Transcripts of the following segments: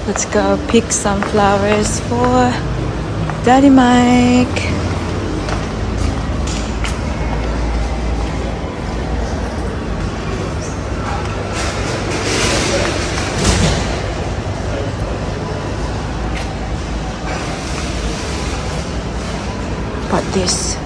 Let's go pick some flowers for Daddy Mike. But this,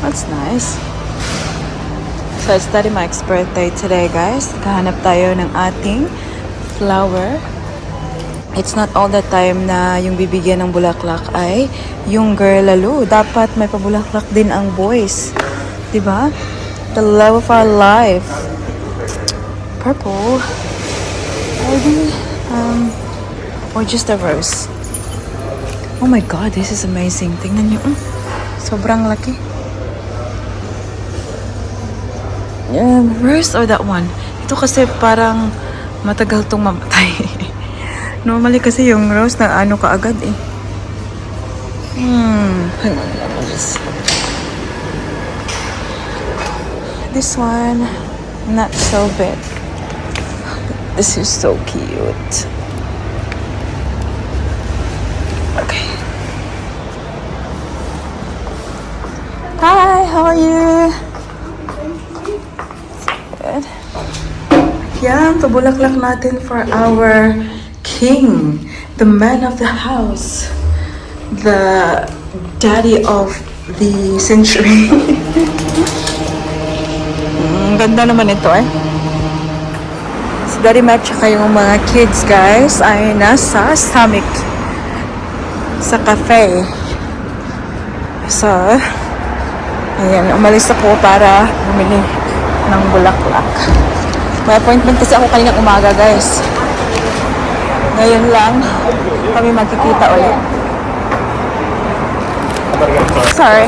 that's nice. So it's Daddy Mike's birthday today, guys. Kahanap tayo ng ating flower. It's not all the time na yung bibigyan ng bulaklak ay yung girl lalo. Dapat may pabulaklak din ang boys. Diba? The love of our life. Purple. Maybe, or just a rose. Oh my God, this is amazing. Tingnan nyo. Sobrang laki. Rose or that one? Ito kasi parang matagal tong mamatay. Normally kasi yung rose na ano kaagad eh. Hang on, this one, not so bad. This is so cute. Okay. Hi, how are you? Good. Yan, pabulaklak natin for our king, the man of the house, the daddy of the century. Ganda naman ito eh. Si Daddy Mike tsaka yung mga kids guys ay nasa summit sa cafe. So, ayan, umalis ako para bumili ng bulaklak. May appointment kasi ako kaninang umaga guys. Ngayon lang kami magkikita ulit. Sorry.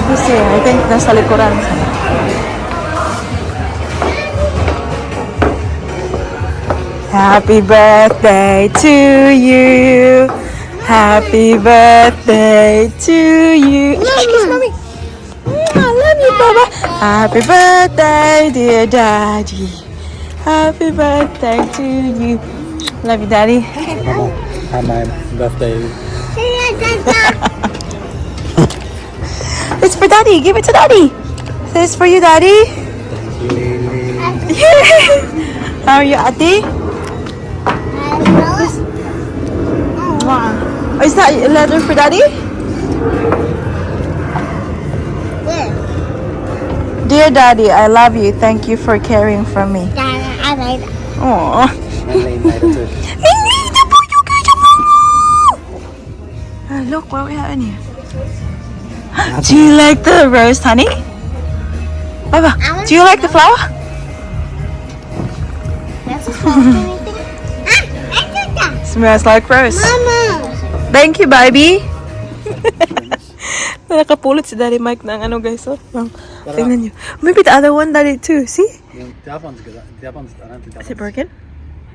Kasi I think nasa likuran. Happy birthday to you. Happy birthday to you. Kiss mommy. I love you, Baba. Happy birthday, dear Daddy. Happy birthday to you. Love you, Daddy. Have my birthday. It's for Daddy. Give it to Daddy. This is for you, Daddy. How are you, Ate? Wow. Oh, is that a letter for Daddy? Dear Daddy, I love you. Thank you for caring for me. Aww. Look, what we have in here. Do you like the rose, honey? Baba, do you like the flower? Smells like rose. Mama! Thank you, baby. Nakapulot si Daddy Mike ng ano guys. Oh. Tingnan nyo. Maybe the other one, Daddy too. See? Yeah, that one's good. That one's, I don't think that Is it one's... broken?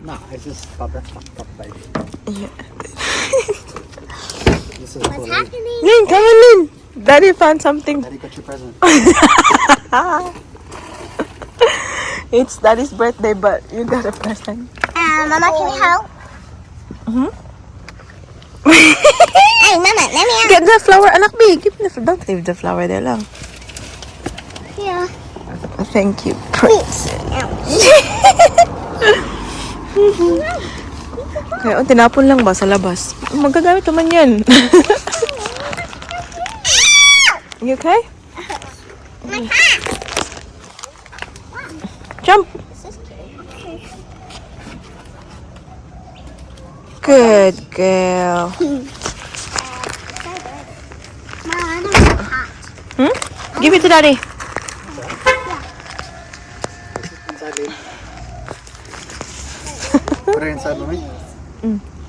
Nah, it's just pop, baby. Yeah. This is What's happening? Lin, come on, Lin. Daddy found something. Daddy got your present. It's Daddy's birthday, but you got a present. Mama, can we help? Mm-hmm. Hey, Mama, let me help. Get the flower, anak B. Give the, don't leave the flower there lang. Here. Thank you, Prince. Okay, tinapon lang ba sa labas? Magagamit naman yan. You okay? Jump. Good girl. Mom, I don't get hot. Give it to Daddy. Inside, baby. Put it inside, mommy.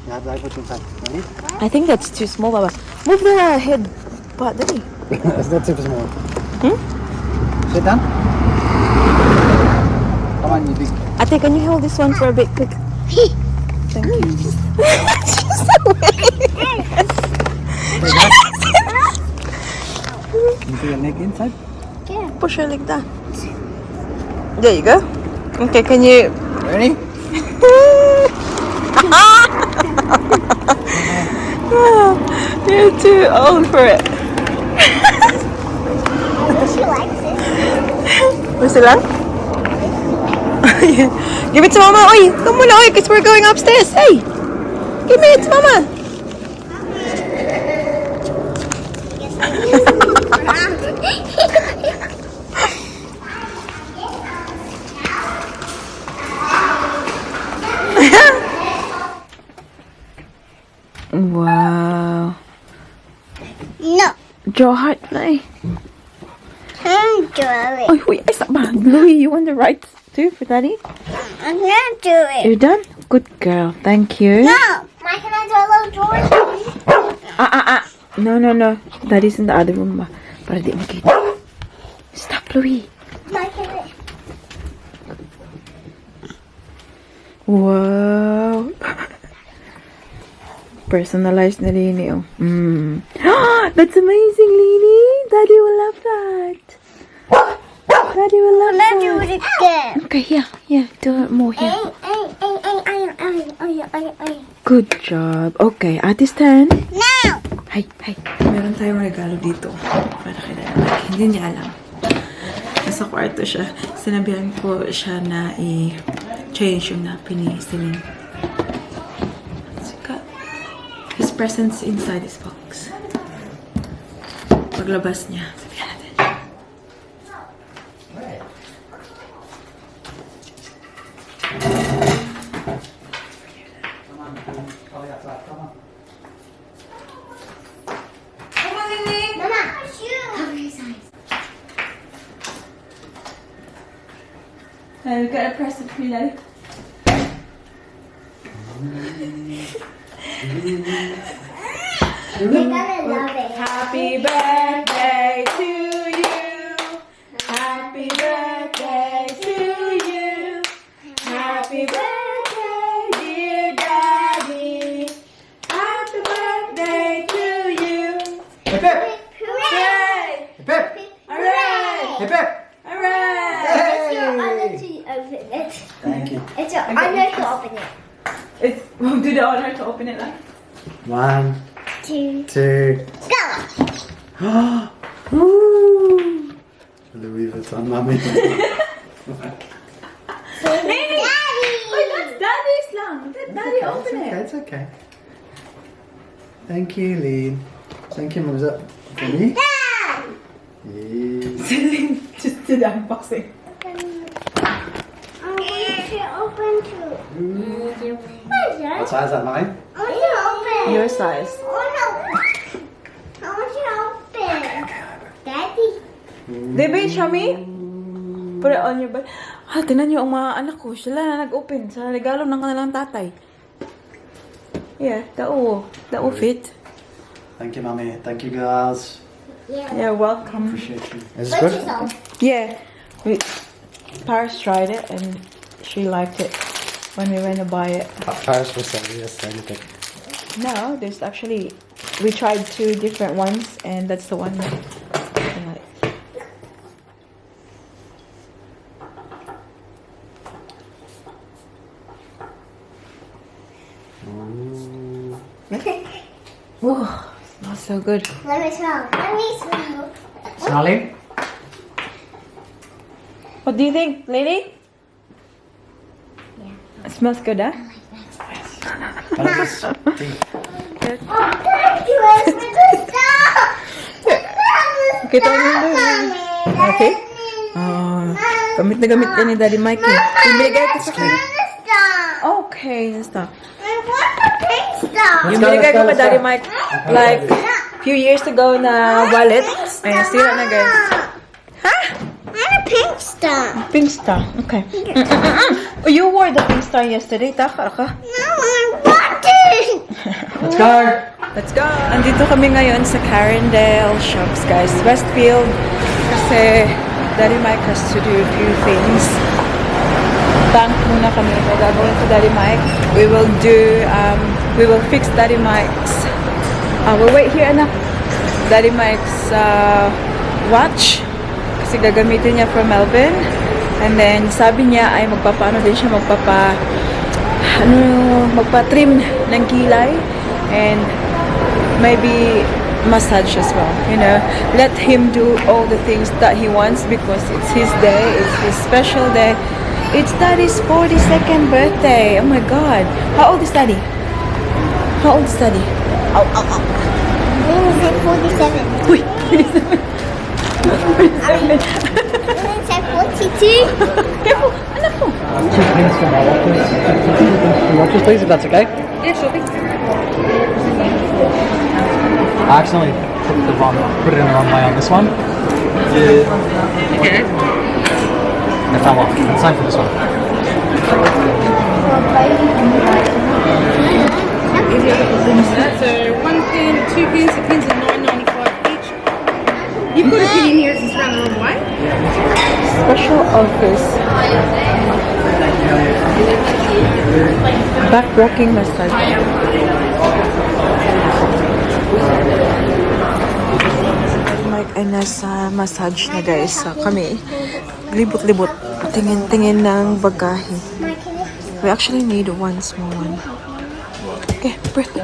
Yeah, I put it inside. Ready? I think that's too small, Baba. Move the head part, Daddy. It's not super small. Hmm? Sit down. Come on, you big. Ate, can you hold this one for a bit, quick? Thank you. She's so You put your neck inside. Push her like that. There you go. Okay, can you... Ready? You're too old for it. She likes it. Gusto lang? Give it to Mama. Oy, come on, oy, because we're going upstairs. Hey, give me it to Mama. Wow. No. Draw heart, play. I'm doing it. Oh, wait, stop. Louis, you want the right too for Daddy? I'm gonna do it. You're done? Good girl. Thank you. No. Mike, can I do a little George? No. Daddy's in the other room. Para di makita. Stop, Louis. Mike, can I? Wow. Personalized na Lini, oh. That's amazing, Lini. Daddy will love that. Daddy will love Let's do that. it again. Okay, yeah. Do it more here. Good job. Okay, Ate's turn. Now. Hay. Meron tayong regalo dito. Para kay Daddy. Hindi niya alam. Nasa kwarto siya. Sinabihan ko siya na i-change yung napin ni Celine. His presents inside this box. Paglabas niya, sabihan natin. Mama, cover his eyes. We got a present for you, Daddy. They're gonna love it. Happy birthday to you. Happy birthday to you. Happy birthday, dear Daddy. Happy birthday to you. Hip hip! Hooray! Hip hip! Hooray! Hip hip! Hooray! It's your honor to open it. Thank you. It's your honor to open it. We'll do the honor to open it, like. 1, 2, 2. go! Ooh. Louis Vuitton, mommy. Daddy! Daddy! Wait, that's Daddy's lang. Let Daddy open it. It's okay. Thank you, Lee. Thank you, Mom. Is that for me? Dad! Yes. Just did the unboxing. I want to open too. What is What that? size is that, mine? I want to open. Your size. Oh no. I want to open. Daddy. Baby, show me. Put it on your bed. Tingnan niyo ang mga anak ko. Sila na nag-open sa regalo ng kanilang tatay. Yeah, that will fit. Thank you, mommy. Thank you, girls. Yeah. You're welcome. Appreciate you. Is this What's good? this on? Yeah, Paris tried it and she liked it when we went to buy it. Paris was saying yes, I think. No, there's actually, we tried 2 different ones and that's the one that I like. Whoa, smells so good. Let me smell. Let me smell. Smelling? What do you think, lady? Yeah. It smells good, huh? Oh, thank you. It's with the stuff. Okay, tayo na. Okay? Gamit na gamit ka ni Daddy Mike eh. Ibigay ko sa kanya. Okay, stop. Yung binigay ko pa Daddy Mike like few years ago na wallet. Ayan, sira na guys. Ha? And a pink star. Pink star. Okay. Oh, you wore the pink star yesterday. Taka ka. No, I want it. Let's go! Let's go! Andito kami ngayon sa Carindale Shops, guys. Westfield. Kasi Daddy Mike has to do a few things. Bank muna kami. May gagawin ko Daddy Mike. We will fix Daddy Mike's we'll wait here, anak. Daddy Mike's watch. Kasi gagamitin niya from Melbourne. And then, sabi niya ay magpapa-trim ng kilay. and maybe massage as well, you know. Let him do all the things that he wants because it's his day, it's his special day. It's Daddy's 42nd birthday. Oh my god. How old is Daddy? How old is Daddy? Ow, ow, ow. Then said 47. Uy, 47. Then said 42. Careful, anak ko. Two pins for my watches, please, if that's okay. Yeah, sure thing. I accidentally put it in the wrong way on this one. Okay. I fell off. It's time for this one. So 1 pin, 2 pins, the pins are $9.95 each. You've got a pin in here, it's around the wrong way. Special office. Back rocking massage. Mike ay nasa massage na guys. So, kami libot-libot. Tingin-tingin ng bagahe. We actually need one small one. Okay, breath.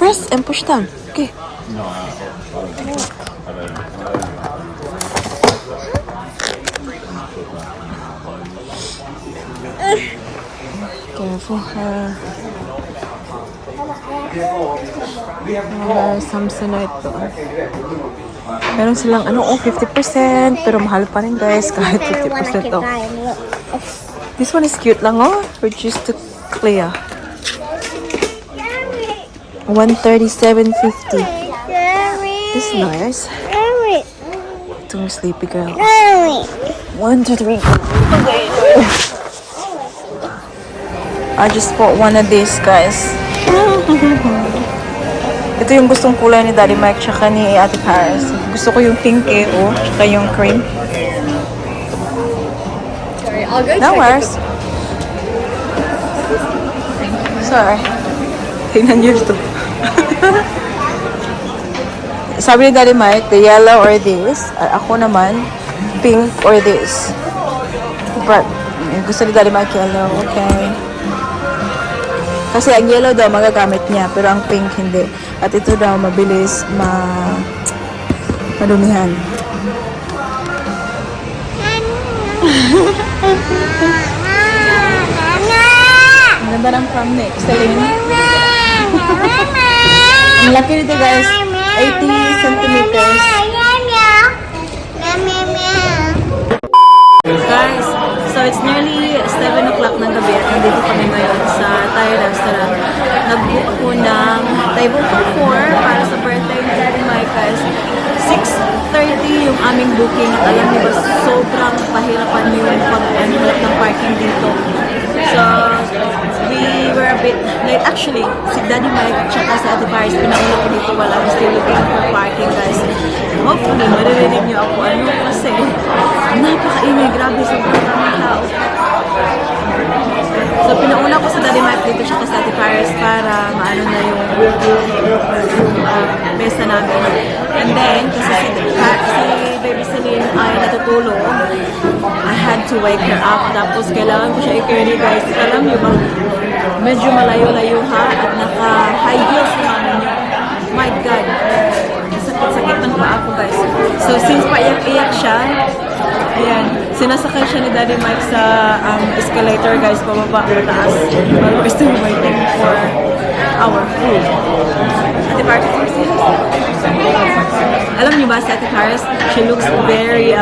Press and push down. Okay. Careful. Samsonite to. Meron silang 50% pero mahal pa rin guys kahit 50% off. This one is cute lang reduced to clear. 137.50. This is nice. Itong sleepy girl. 1, 2, 3. I just bought one of these guys. Ito yung gustong kulay ni Daddy Mike tsaka ni Ate Paris. Gusto ko yung pink tsaka yung cream. Sorry, I'll go No worries. Sorry. Tingnan nyo ito. Sabi ni Daddy Mike, the yellow or this. Ako naman, pink or this. But, gusto ni Daddy Mike yellow. Okay. Kasi ang yellow daw magagamit niya, pero ang pink hindi. At ito daw mabilis madumihan. Ang ganda ng prom neck. Celine. Ang laki nito guys. 80 centimeters. Guys, so it's nearly 7 o'clock ng gabi at nandito kami ngayon sa Thai restaurant. Nag-book ko ng table for 4 para sa birthday ni Daddy Mike guys. 6:30 yung aming booking at alam niyo ba sobrang pahirapan yung pag-envelope ng parking dito. So, we were a bit late. Actually, si Daddy Mike at saka si Ate Paris, pinauna ko dito while I'm still looking for parking, guys. Hopefully, maririnig niyo ako kasi napakaingay. Grabe, sobrang daming tao. So, pinauna ko sa Daddy Mike dito siya sa Ate Paris para maano na yung mesa namin. And then, kasi si Baby Celine ay natutulog, I had to wake her up. Tapos, kailangan ko siya i-carry, guys. Alam niyo ba, medyo malayo-layo at naka-high heels namin niya. My God. Sakit-sakit ng paa ko, guys. So, since paiyak-iyak siya, ayan, sinasakay siya ni Daddy Mike sa escalator, guys, pababa, mataas. While we're still waiting for our food. Ate Paris, alam niyo ba si Ate Paris, she looks very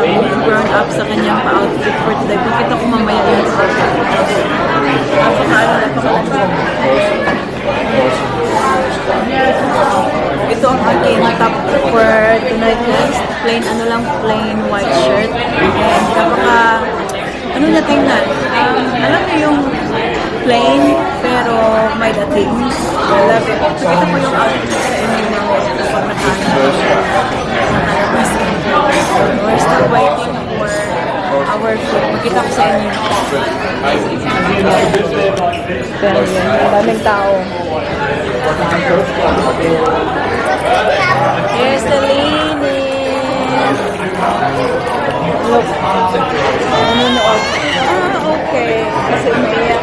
grown up sa kanyang pa-outfit for today. Pakita ko mamaya yung ito ang aking top for tonight guys. Plain plain white shirt. And ano na tingnan? Alam niyo yung plain pero may dating. I love it. Pakita ko yung outfit sa inyo ng pag we're still waiting for our food. Makita ko sa inyo. Pero yun, daming tao. Here's the Lini. Look. Nanonood. Okay. Kasi umiiyak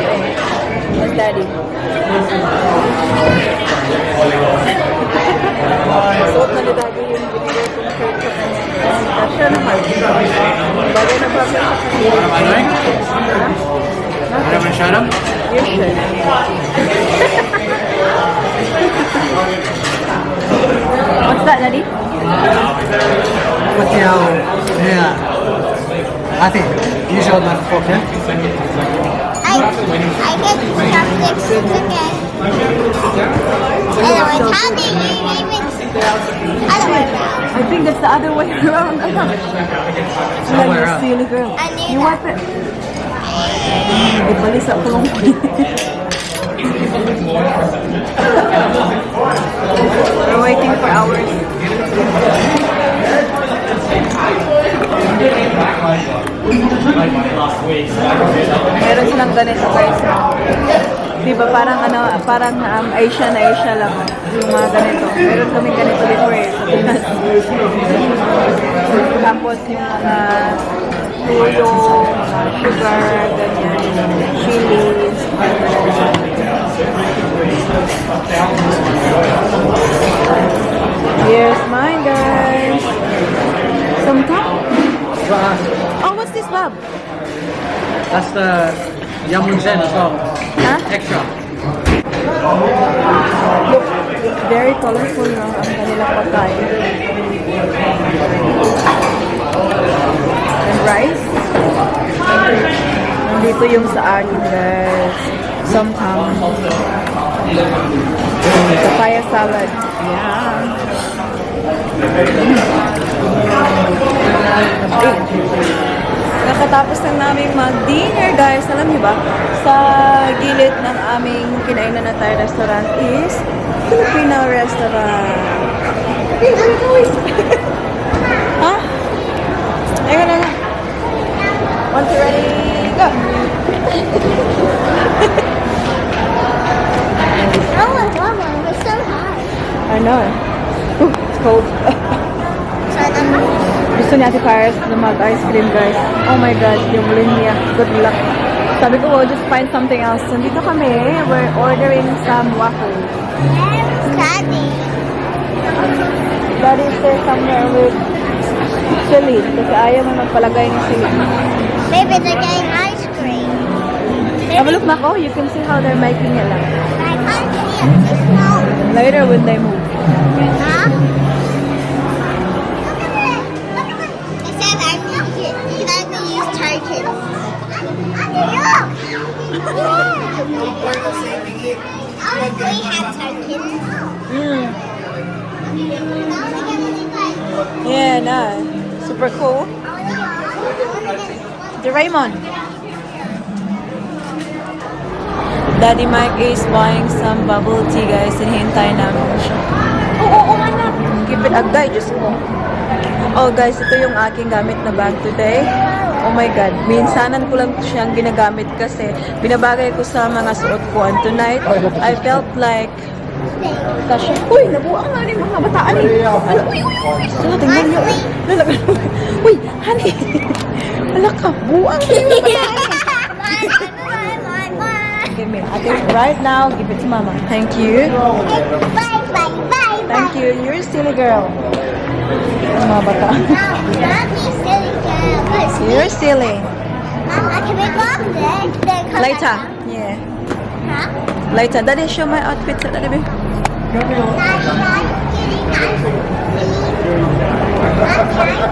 Daddy. suot na ni Daddy yung binigay kong shirt sa kanya. Kasya naman. Bagay na bagay sa kanya. What am I doing? What am I showing them? Your shirt. What's that, Daddy? What's your, yeah. I think you showed my fork, yeah? I get chopsticks again. Anyways, how do you even other way around? I think that's the other way around. Other way around. Silly girl. I knew You that. wipe it. Ibalis ako lang. We're waiting for hours. Meron silang ganito guys. Diba parang Asia lang. Yung mga ganito. Meron kami ganito before eh. Tapos yung mga tuyo, mga sugar, ganyan, chilies. Here's mine guys. Some top. Oh, what's this, Bob? That's the yamunzen as well. Huh? Extra. Look, very colorful no, ang kanilang pagkain. And rice. Nandito yung sa akin guys. Some papaya salad. Yeah. Nakatapos na namin mag-dinner guys. Alam niyo ba? Sa gilid ng aming kinainan na tayo restaurant is Filipino restaurant. Ha? Ayun na nga. Once you're ready, go! Oh, I love one. It's so hot. I know. Ooh, it's cold. Gusto ni Ate Paris na mag-ice cream, guys. Oh my God, yung linya. Good luck. Sabi ko, we'll just find something else. Nandito kami. We're ordering some waffles. Daddy. Daddy's there somewhere with chili. Kasi ayaw mo magpalagay ng chili. Maybe they're getting ice cream. Have a look, Mako. You can see how they're making it lang. I can't see it. It's small. Later when they move. Huh? Look at it. It says I can only use tokens. Look! We have tokens. Mm. Yeah, no. Super cool. The Raymond. Daddy Mike is buying some bubble tea, guys. Hinihintay namin siya. Oo, anak. Keep it agay, Diyos ko. Oh, guys, ito yung aking gamit na bag today. Oh my God. Minsanan ko lang siyang ginagamit kasi binabagay ko sa mga suot ko. And tonight, I felt like kasya. Uy, nabuang na rin mga bataan eh. Ano, uy. Sala, tingnan niyo. Uy, honey. Ala ka, buang na yung mga bataan. Give me. I think right now, give it to Mama. Thank you. Bye, bye, bye, Thank you. You're a silly girl. Mga bata. No, not me silly girl. But You're silly. I can make off then come back Later. down. Yeah. Huh? Later. Daddy, show my outfit. Daddy, babe.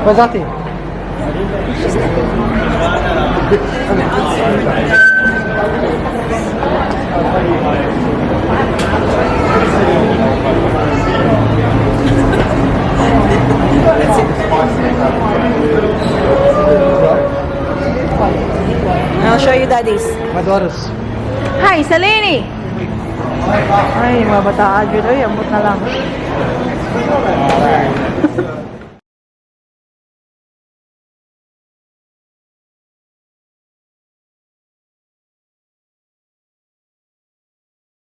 Where's Ati? I'll show you Daddy's. My daughters. Hi, Salini! Ay, mga bata. Ay, amot na lang.